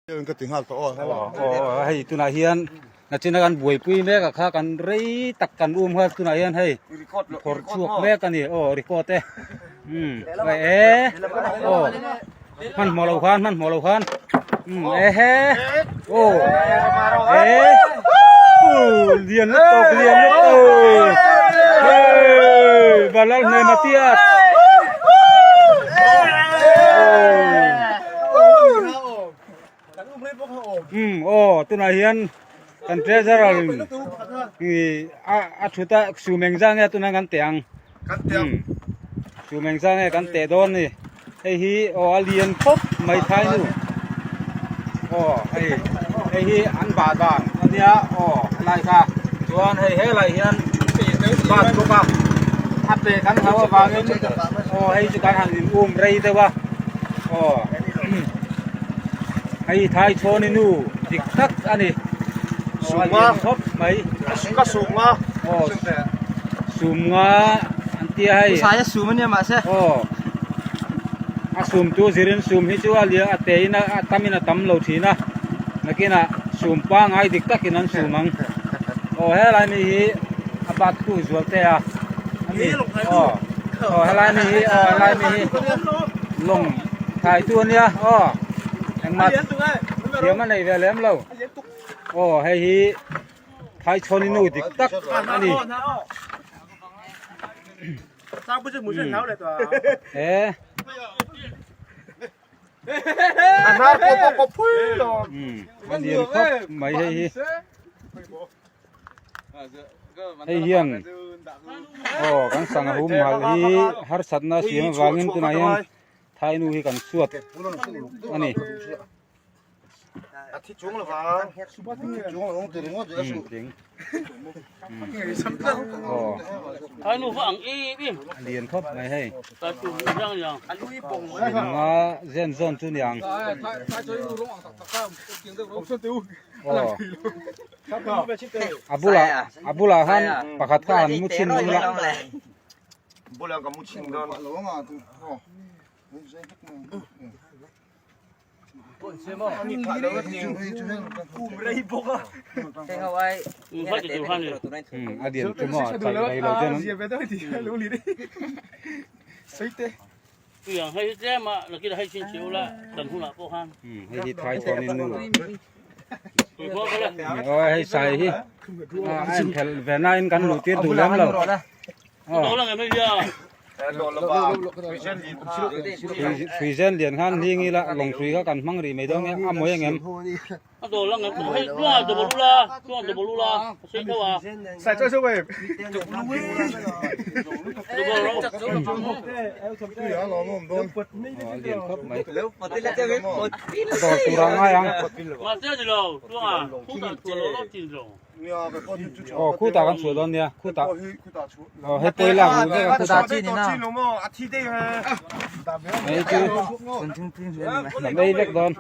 Ka ti nghal tawh aw. Aw hei tunah hian nachina kan buaipui mek a kha kan rei tak kan um kha tunah hian hei phawrh chhuak mek a ni aw record e umm e aw hmanhmawh lo khan hmanhmawh lo khan umm e he aw e lian lutuk lian lutuk hei Valal Hnematia. Um aw tunah hian kan treasurer in ih a a thut a sum eng zah nge tunah kan teh ang um sum eng zah nge kan teh dawn a ni hei hi aw a lian khawp mai thai nu aw hei hei hi an bah dan a nia aw helai kha chuan hei helai hian bat bawk a a pe kan hlau avangin aw hei chu kan han in um rei deuh a aw hei thai chhawni nu dik tak a ni aw a lian khawp mai ka sum nga aw sum nga an tia hei sai a sum ania mahse aw a sum tu zirin sum hi chu a lian a te in a tam in a tam lo thin a nakinah sum pangai dik takin an sum ang aw helai mi hi a bat tu zual te a ani aw aw helai mi hi aw helai mi hi lawng thai tu ania aw engmah thiam a nei ve lem lo aw hei hi thai chhawni nu dik tak ani e a lian khawp mai hei hi hei hian aw kan sangha hum hal hi harsatna siam avangin tunah hian thai nu hi kan suat a ni. A thi chung lovang. Chung lo ti ringawt a su. Aw. Ai nu va ang em em. A lian khawp mai hei. Ta tu rang yang. Nga zen zawn chu niang. Aw. A bulah a bulah khan pakhat kha han mu chhin ula. Bulah ka mu chhin dawn. A lian chu maw chai rei lo ten hei hi thai chuan in nu aw hei sai hi a inphelh ve na in kan luh tir duh lem lo. Hrui zen lian khan hling ila lawng hrui kha kan hmang rih mai dawn nge a mawi ang em? A lian khawp mai. A dawr tur ah ngai ang. Aw khutah kan chhuah dawn nia khutah aw hei pawi lak luh vek a khutah hei chu lam ei vek dawn.